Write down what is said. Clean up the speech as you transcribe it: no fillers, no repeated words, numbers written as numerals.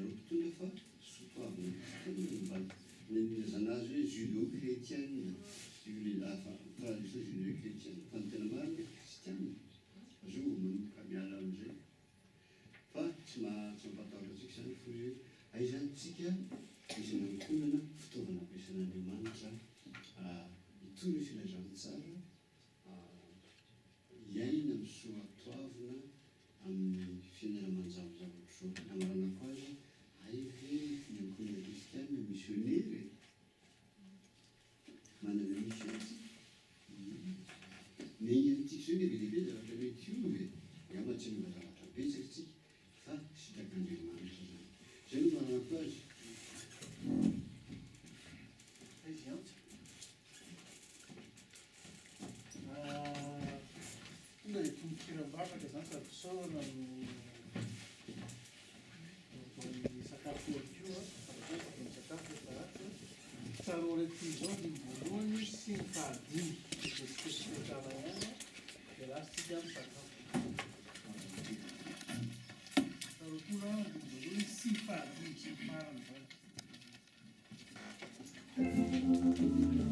Nareo mpitondra fa soatoavina kristiana no mba nilazana azy hoe judo-chrétienne, tradition judo-chrétienne fa ny tena marina kristiana. Fa zao vao manomboka miala amin'izay. Fa tsy maha tsy mampatahotra antsika izany fa hoe aiza izany tsika misy ny ankohonana fitaovana ampiasain'Andriamanitra hitory ny filazantsara hiaina amin'ny soatoavina amin'ny fiainana manjavozavo ohatr'izao. Ny hamaranako azy, hay ve ny ankohonana kristiana misionera e? Manana mission isika. Ny antsika izao nge be dia be zavatra mety hiova e! Angamba tsy hanova zavatra betsaka isika fa sitrak'Andriamanitra izany. Izay no maranako azy. Aiza i Antsa? Tonga dia tonon-kiram-bavaka izany sady fisaorana no ataon'ny sakafo ihany koa. Fandraisana dia misakafo rehefa ratsy. Tsaroana ity izao andininy voalohany sy ny fahadimy. Dia tsy fipetrapetrahana ihany dia lasa isika misakafo. Faharoapolo andininy voalohany sy fahadimy sy ny farany izany.